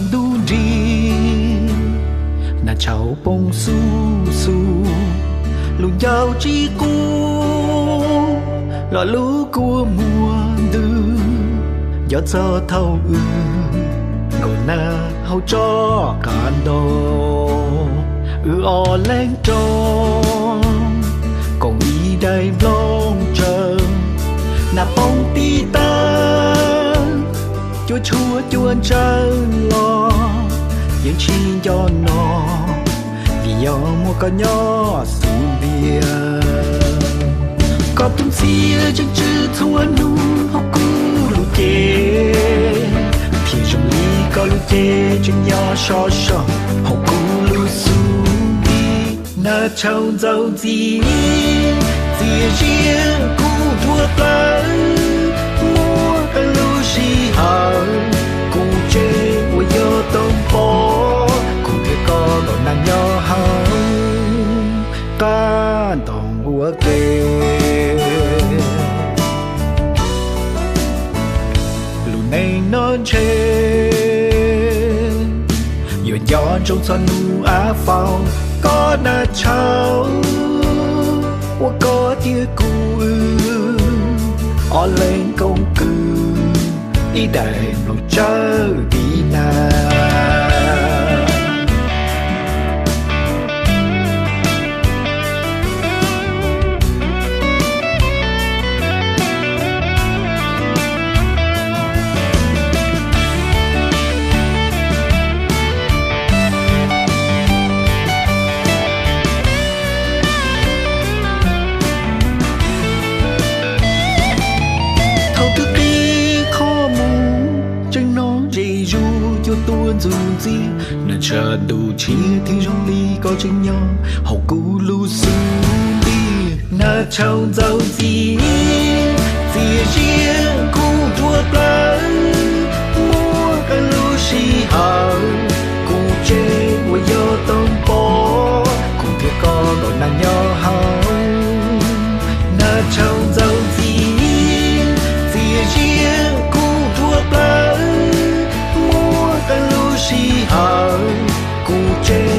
ntuj nrig, nas tshauv poob xub xub, lub ncauj tsis qub, los lub kua muag ntws, nco txog thaum wb nkaum nag hauv tsob qab ntoo, wb ob leeg rov koom ib daim nplooj tsawv, nas poob tib tag, cua tshuaj cua ntsawj los yeej tsis nco no, vim yog muaj koj nyob xub ntiag. Koj tus ntxhiab tseem tswj txhua hnub hauv kuv lub cev, thiab zoo li koj lub cev tseem nyob sov so hauv kuv lub xub ntiag. Nas tshauv ntxaus ntxiv, txias ziab kuv nruab plawv, muaj qee lub sij hawm kuv tseg uas yog tau pom kuv thiab koj nkaum nag nyob hauv qab ntoo ua ke. Lub neej no ntshe yuav nco ntsoov txog hnub av faus, koj nas tshauv uas koj thiab kuv wb ob leeg koom kwv ib daim nplooj tsawv tim nag. Thaum twg qhib qhov muag, tseem hnov ze zuj cua tuaj ntxuv ntxiv, nas tshav ntuj tshiab thiab zoo li koj tseem nyob hauv kuv lub xub ntiag. Nas tshauv ntxaus ntxiv, txias ziab kuv nruab plawv, muaj qee lub sij hawm kuv tseg uas yog tau pom kuv thiab koj nkaum nag nyob hauv. Nas tshauv ntxaus ntxiv, txias ziab kuv nruab plawv, muaj qee lub sij hawm kuv tseg